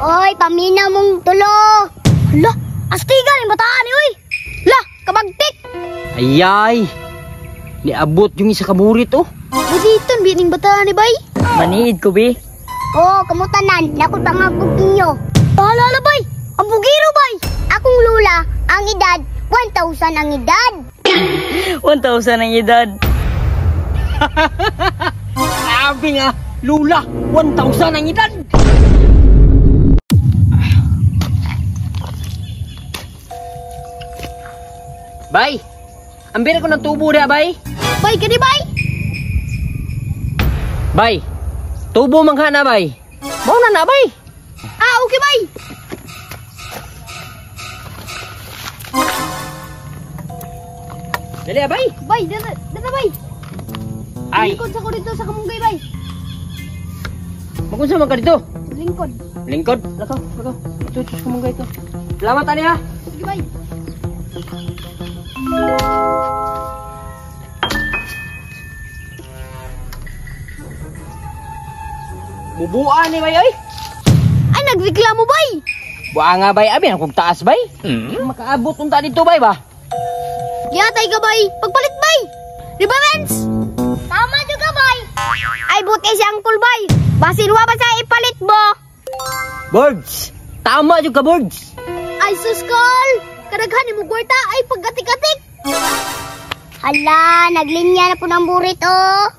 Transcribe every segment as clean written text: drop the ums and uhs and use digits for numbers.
Oy, pamina mong tulo. Hala, astiga ni bataan ni oy. La, kabagtik. Ayay. Niabot yung isa kaburit oh. Busiton bining bataan ni bay. Maniid ko bi. Oh, kamutanan, nakot pangabog ninyo. Paalala bay, ang bugiro bay. Akong lula, ang edad, 1,000 ang edad. 1,000 ang edad. Sabi nga, lula, 1,000 ang edad. Bay, ambira ko ng tubo dia, bay. Bay, kani bay. Bay, tubo mangha na, bay. Mao na na, bay. Ah, okay, bay. Dali, bay. Bay, dala, dala, bay. Ay. Lingkod sa ko dito sa kamunggay, bay. Magunsa man ka dito? Lingkod. Lingkod? Lakaw, lakaw. Ito, ito, kamunggay ito. Salamat, ani ha. Sige, bay. Bubuan ni bay, oy. Ay, nagreklamo, bay. Buha nga, bay. Abi, akong taas, bay. Makaabot unta dito, bay, ba? Yatay ka, bay. Pagpalit, bay. Di ba, Vince? Tama juga, bay. Ay, buti si Uncle, bay. Basin wa ba sa ipalit mo? Birds. Tama juga, birds. Ay, sus, Col. Kadaghan mo kwarta ay pagkatik-atik. Hala, naglinya na po ng burit, oh.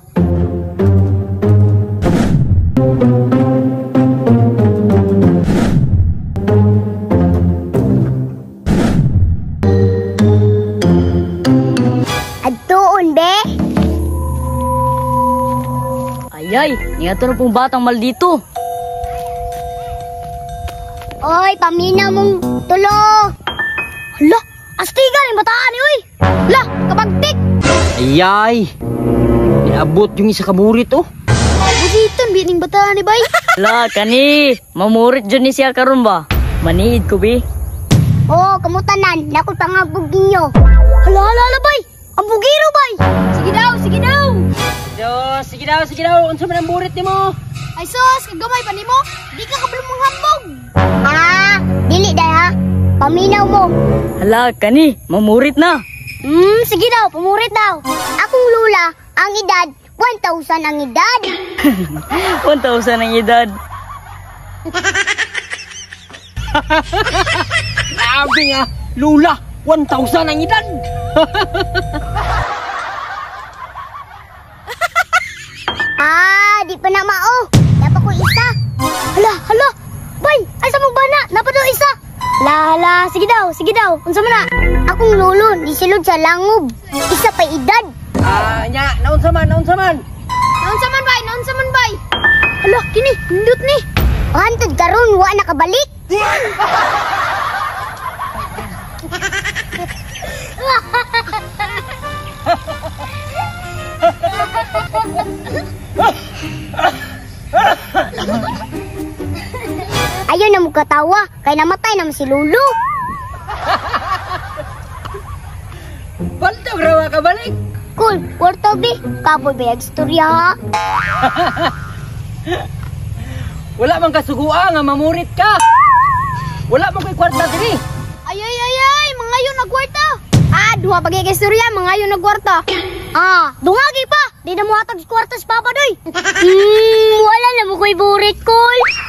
Adtuon, be. Ayay, niya to na pong batang maldito. Oy, pamina mong tulo. Hala, astiga ni bataan ni oy. Hala, kabagtik. Ayay. Niabot yung isa kaburit, oh. Busiton bining bataan ni bay. Hala, kani, mamurit jud ni siya karon ba? Maniid ko bi. Oh, kamutanan, nakot pangabog ninyo. Hala, hala, hala, bay. Ang bugiro, bay. Sige daw, sige daw. Sige daw, sige daw. Unsa man ang burit nimo? Ay sus, kagamay pa nimo. Di ka kabalo mong hambog. Ah, dili day ha. Paminaw mo. Hala, kani, mamurit na. Sige daw, pamurit daw. Akong lula, ang edad, 1,000 ang edad. 1,000 ang edad. Grabe nga, lula, 1,000 ang edad. Ah, di pa na mao. Dapat ko isa. Hala, hala. Bay, asa mo ba na? Dapat ko isa. Hala, hala, sige daw, sige daw. Unsa man na? Akong lolo, nisulod sa langob. Isa pa edad. Ah, nya, naunsa man, naunsa man. Naunsa man bay, naunsa man bay. Hala, kini, nindot ni. Hantod karon wa nakabalik. Ayaw na mo katawa, kay namatay naman si Lolo. Baltog rawa ka balik. Cool, kwarta bi, kapoy bayag istorya ha. Wala man kasugua nga mamurit ka. Wala man koy kwarta diri. Ay ay ay ay, mangayo na kwarta. Ah, duha pa kay istorya, mangayo na kwarta. Ah, dungagi pa. Di na mo hatag kwarta sa papa doy. Wala na mo koy burit, Kol.